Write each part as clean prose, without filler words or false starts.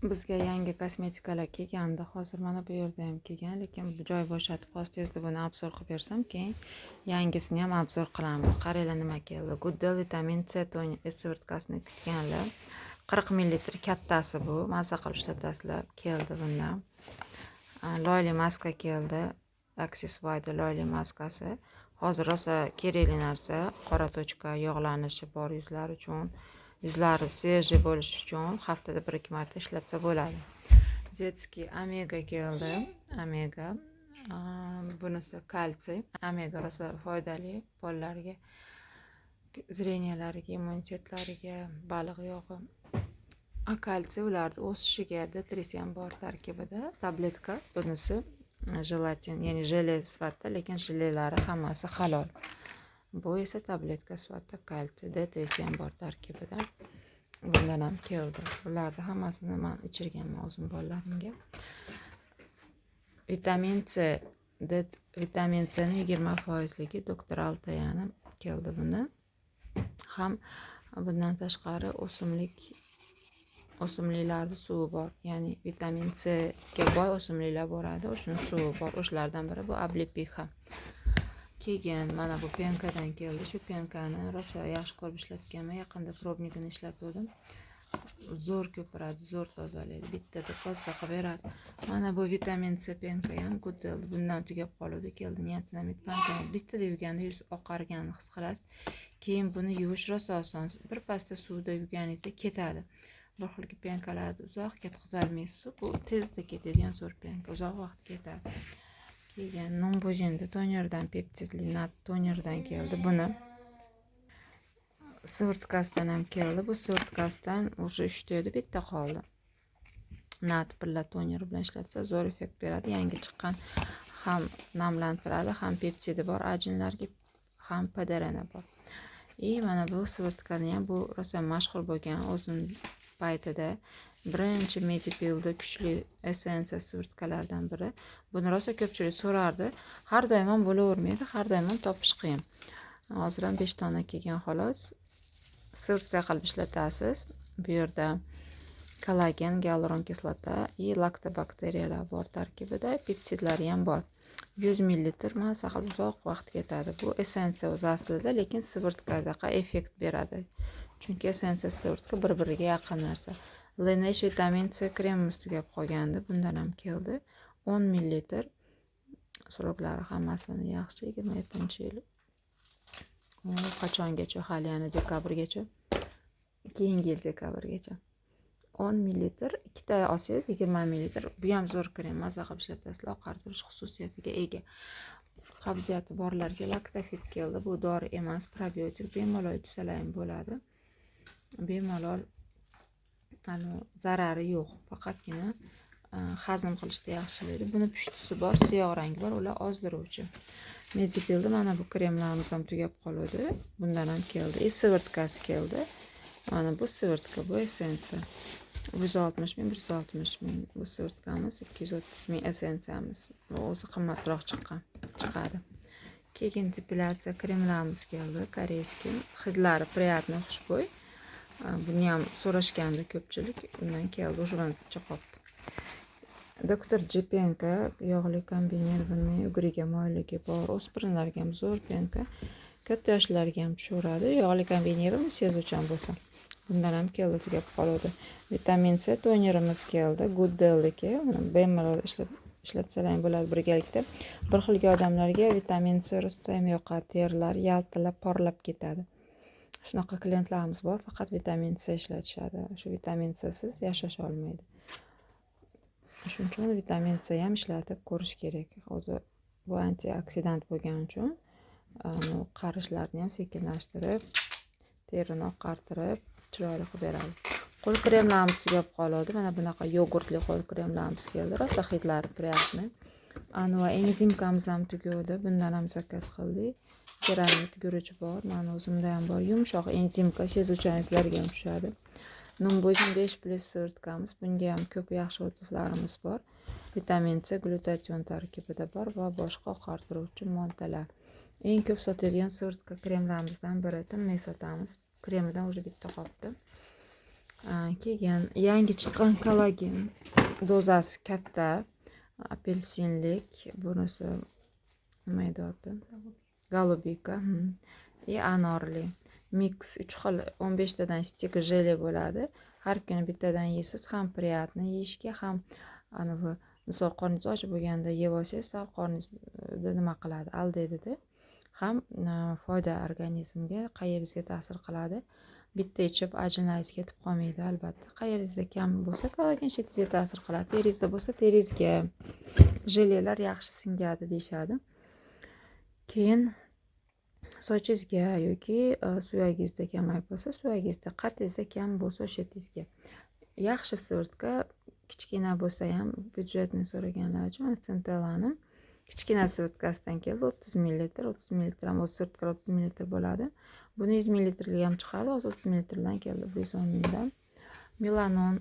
Bizga yangi kosmetikalar kelgandi. Hozir mana bu yerda ham kelgan, lekin joy bo'shatib, hozir tezda buni обзор qilib bersam, keyin yangisini ham обзор qilamiz. Qaranglar, nima keldi. Goodell vitamin C сыворотка sini kutganlar. 40 ml kattasi bu. Maza qilib ishlatasizlar. Keldi bundan. Loyli maska keldi. Axis Wide loyli maskasi. Hozir rosa kerakli narsa. Qora точка, yog'lanishi bor yuzlar uchun, yuzlari свежий bo'lishi uchun haftada 1-2 marta ishlatsa bo'ladi. Детский omega keldi. Omega. Bunisi kalsiy. Omega rosa foydali bolalarga, зрения lariga, immunitetlariga, baliq yog'i. A kalsiy ularni o'sishiga, D3 ham bor tarkibida. Tabletka bunisi jelatin, ya'ni jele sifatida, lekin jelelari hammasi halol. Bu esa tabletka sifatida kalsiy, D3 ham bor tarkibida. Bundan ham keldi. Bularni hammasini man ichirganman o'zim bolalarimga. Vitamin C, D, vitamin C ni 20 foizligi doktor Altayani keldi buni. Ham bundan tashqari o'simliklarni suvi bor. Ya'ni vitamin C ga boy o'simliklar boradi, o'shani suvi bor. O'shalardan biri bu облепиха. Keyin mana bu пенка dan keldi. Shu пенка ni rosa yaxshi ko'rib ishlatganman. Yaqinda пробник ini ishlatgandim. Zo'r ko'piradi, zo'r tozalaydi. Bittada toza qilib beradi. Mana bu vitamin C пенка ham Goodell. Bundan tugab qoluvdi. Keldi niacinamid, panthenol. Bittada yuvganda yuz oqarganini his qilasiz. Keyin buni yuvish rosa oson. Bir pasda suvda yuvganingizda ketadi. Bir xil пенка larni uzoq ketqizolmaysiz. Bu tezda ketadigan zo'r пенка, uzoq vaqt ketadi. Keyin Numbuzin tonerdan, peptidli nat tonerdan keldi. Buni сыворотка sidan ham keldi. Bu сыворотка sidan уже uchta edi, bitta qoldi. Nat pilla toner bilan ishlatsa, zo'r effekt beradi. Yangi chiqqan, ham namlantiradi, ham peptidi bor ajinlarga, ham PDRN bor. И mana bu сыворотка ni ham, bu rosa mashhur bo'lgan o'zini paytida, birinchi Medipilda kuchli essensiya сыворотка lardan biri. Buni rosa ko'pchilik so'rardi. Har doim ham bo'lavermaydi, har doim ham topish qiyin. Hozir ham 5 dona kelgan, xolos. Сыворотка qilib ishlatasiz. Bu yerda kollagen, gialuron kislota и laktobakteriyalar bor tarkibida, peptidlari ham bor. 100 ml, maza qilib uzoq vaqt ketadi. Bu essensiya o'zi aslida, lekin сыворотка daqa effekt beradi. Chunki essensiya, сыворотка bir-biriga yaqin narsa. Laneige vitamin C kremimiz tugab qolgandi. Bundan ham keldi. 10 ml. Срок lari hammasini yaxshi, 27-yil. Qachongacha? Hali yana dekabrgacha. Keyingi yil dekabrgacha. 10 ml, ikkita olsangiz 20 ml. Bu ham zo'r krem, maza qilib ishlatasizlar, oqartirish xususiyatiga ega. Qabziyati borlarga Lactofit keldi. Bu dori emas, probiotik, bemalol ichsalar ham bo'ladi. Bemalol, zarari yo'q. Faqatgina hazm qilishda yaxshilaydi. Buni pushtisi bor, siyoh rangi bor, ular ozdiruvchi. Medipilda mana bu kremlarimiz ham tugab qoluvdi. Bundan ham keldi. И сыворотка si keldi. Mana bu сыворотка, bu essensiya. 160 ming, 160 ming. Bu сыворотка miz, 230 ming essensiyamiz. Bu o'zi qimmatroq chiqqan, chiqadi. Keyin depilyatsiya kremlarimiz keldi, корейский. Hidlari приятный, xushbo'y. Buni ham so'rashgandi ko'pchilik. Undan keldi, уже qolibdi. Doktor G пенка, yog'li kombinированный, ugriga moyilligi bor. O'spirinlarga ham zo'r пенка. Katta yoshlarga ham tushaveradi. Yog'li kombinированный, sezuvchan bo'lsa. Bundan ham keldi, tugab qoluvdi. Vitamin C tonerimiz keldi. Goodellniki. Uni bemalol ishlatsalar ham bo'ladi birgalikda. Bir xilgi odamlarga vitamin C rosayam yoqadi, terilari yaltillab, porlab ketadi. Shunaqa klientlarimiz bor, faqat vitamin C ishlatishadi. Shu vitamin Csiz yashasha olmaydi. Shuning uchun vitamin C ham ishlatib ko'rish kerak. Hozir bu antioksidant bo'lgani uchun qarishlarni ham sekinlashtirib, terini oqartirib, chiroyli qilib beradi. Qo'l kremlarimiz tugab qoldi. Mana bunaqa yogurtli qo'l kremlarimiz keldi. Rosa hidlari приятный. Anva энзимка miz ham tugavdi. Bundan ham заказ qildik. Keramit guruch bor. Mani o'zimda ham bor. Yumshoq энзимка sezuvchanliklarga ham tushadi. Numbuzin 5 плюс сыворотка miz. Bunga ham ko'p yaxshi отзыв larimiz bor. Vitamin C, glutation tarkibida bor va boshqa oqartiruvchi moddalar. Eng ko'p sotadigan сыворотка kremlarimizdan biri. Tinmay sotamiz. Kremidan уже bitta qolibdi. Keyin yangi chiqqan kollagen, dozasi katta, apelsinlik, bunisi nima edi oti, голубика и anorli микс, uch xil, 15 tadan стик желе bo'ladi. Har kuni bittadan yeysiz, ham приятно yeyishga, ham anavi, misol, qorningiz och bo'lganda yeb olsangiz, sal qorningizni nima qiladi, aldaydida, ham foyda organizmga. Qayeringizga ta'sir qiladi? Bitta ichib ajinlaringiz ketib qolmaydi albatta. Qayeringizda kam bo'lsa kollagen, shu yeringizga ta'sir qiladi. Teringizda bo'lsa, teringizga jelelar yaxshi singadi deyishadi. Keyin sochingizga yoki suyagingizda kamayib bo'lsa suyagingizda, qatingizda kam bo'lsa, o'sha yeringizga yaxshi. Сыворотка kichkina bo'lsa ham, бюджетный so'raganlar uchun mana Centellani kichkina сыворотка sidan keldi, 30 millilitr. 30 millilitr ham, o'zi сыворотка lar 30 millilitr bo'ladi. Buni 100 millilitrli ham chiqadi, hozir 30 millilitrdan keldi, 110 mingdan. Melanon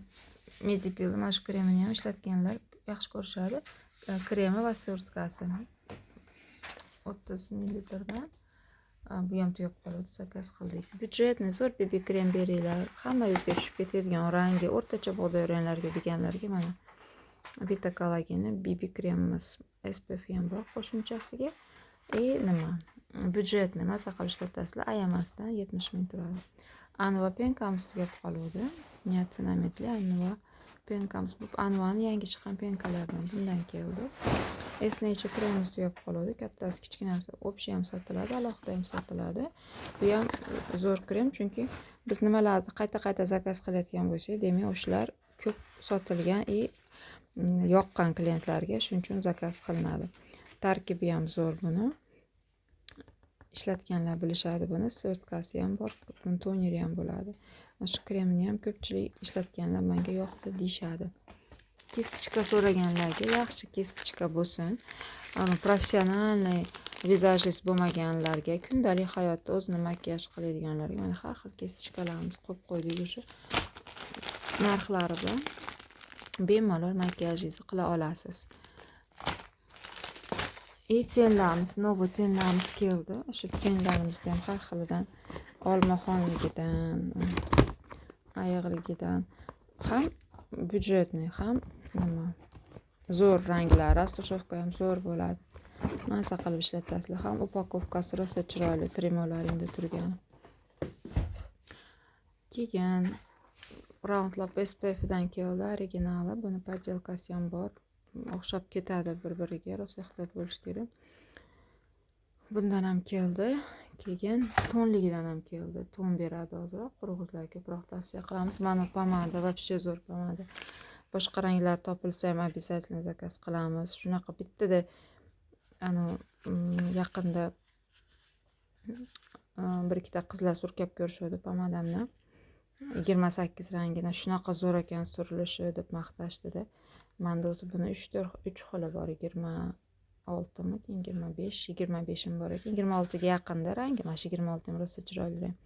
Medipil, mana shu kremini ham ishlatganlar yaxshi ko'rishadi. Kremi va сыворотка si 30 millilitrdan. Bu ham tugab qoldi, заказ qildik. Бюджетный zo'r BB krem beringlar, hamma yuzga tushib ketadigan, rangi o'rtacha bug'doy ranglarga deganlarga mana bitta kollagenli BB kremimiz, SPF ham bor qo'shimchasiga. И nima, бюджетный, maza qilib ishlatasizlar ayamasdan, 70 ming turadi. Anva пенка miz tugab qoluvdi, niacinamidli Anva пенка miz. Bu Anvani yangi chiqqan пенка lardan, bundan keldi. Esnecha kremimiz tugab qoluvdi, kattasi, kichkinasi, общий ham sotiladi, alohida ham sotiladi. Bu ham zo'r krem, chunki biz nimalarni qayta qayta заказ qilayotgan bo'lsak, demak, o'shalar ko'p sotilgan и yoqqan klientlarga, shuning uchun заказ qilinadi. Tarkibi ham zo'r, buni ishlatganlar bilishadi. Buni сыворотка si ham bor, buni toneri ham bo'ladi. Mana shu kremini ham ko'pchilik ishlatganlar manga yoqdi deyishadi. Кисточка so'raganlarga, yaxshi кисточка bo'lsin, профессиональный визажист bo'lmaganlarga, kundalik hayotda o'zini makiyaj qiladiganlarga mana har xil кисточка larimizni qo'yib qo'ydik. O'sha narxlari bilan bemalol makiyajingizni qila olasiz. И тень larimiz, новый тень larimiz keldi. Shu тень larimizda ham har xilidan, olmaxonligidan, ayiqligidan, ham бюджетный, ham nima, zo'r ranglar, растушёвка ham zo'r bo'ladi. Maza qilib ishlatasizlar. Ham упаковка si rosa chiroyli, tremolaringda turgani. Keyin Round Lab SPFdan keldi originali. Buni подделка si ham bor. O'xshab ketadi bir-biriga, rosa ehtiyot bo'lish kerak. Bundan ham keldi. Keyin tonligidan ham keldi. Ton beradi ozroq. Quruq yuzlarga ko'proq tavsiya qilamiz. Mana pomada, вообще zo'r pomada. Boshqa ranglar topilsa ham обязательно заказ qilamiz. Shunaqa bittada anavi yaqinda bir ikkita qizlar surkab ko'rishuvdi pomadamni. 28 rangidan, shunaqa zo'r ekan surilishi deb maqtashdida. Manda o'zi buni uch to'rt, uch xili bor, 26mi, keyin 25, 25 ham bor ekan, 26ga yaqinda rangi. Mana shu 26 ham rosa chiroyli rang.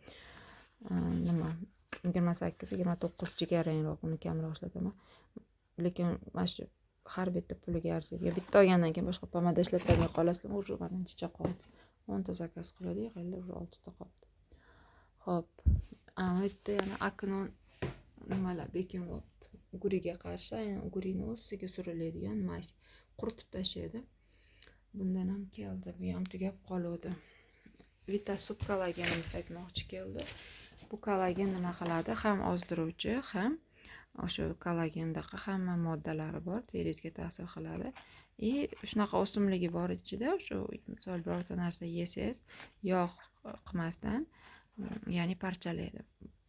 Nima, 28, 29 jigarrangroq, uni kamroq ishlataman. Lekin mana shu har bitta puliga arziydigan. Bitta olgandan keyin boshqa pomada ishlatolmay qolasizlar. Уже mana necha qoldi? 10 ta заказ qildik, hali уже oltita qoldi. Ho'p, bu yerda yana Aknon nimalar bekinyapti. Угри ga qarshi, aynan угри ni ustiga suriladigan мазь, quritib tashlaydi. Bundan ham keldi, bu ham tugab qoluvdi. Vitasup kollagenimizni aytmoqchi keldi. Bu kollagen nima qiladi? Ham ozdiruvchi, ham o'sha kollagendaqa hamma moddalari bor, teringizga ta'sir qiladi. И shunaqa o'simligi bor ichida, o'sha misol birorta narsa yesangiz, yog' qilmasdan, ya'ni parchalaydi.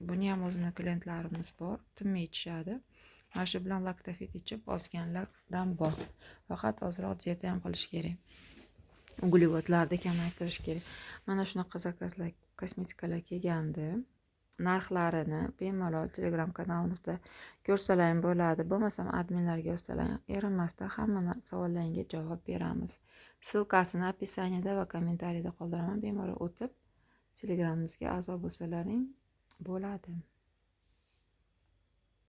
Buni ham o'zimni klientlarimiz bor, tinmay ichishadi. Mana shu bilan Laktofit ichib ozganlar ham bor. Faqat ozroq dieta ham qilish kerak. Uglevodlarni kamaytirish kerak. Mana shunaqa заказ lar, kosmetikalar kelgandi. Narxlarini bemalol Telegram kanalimizda ko'rsalar ham bo'ladi. Bo'lmasam adminlarga yozsalar, erinmasdan hamma savollaringga javob beramiz. Ссылка sini описание da va kommentariyda qoldiraman. Bemalol o'tib, Telegramimizga a'zo bo'lsalaring bo'ladi.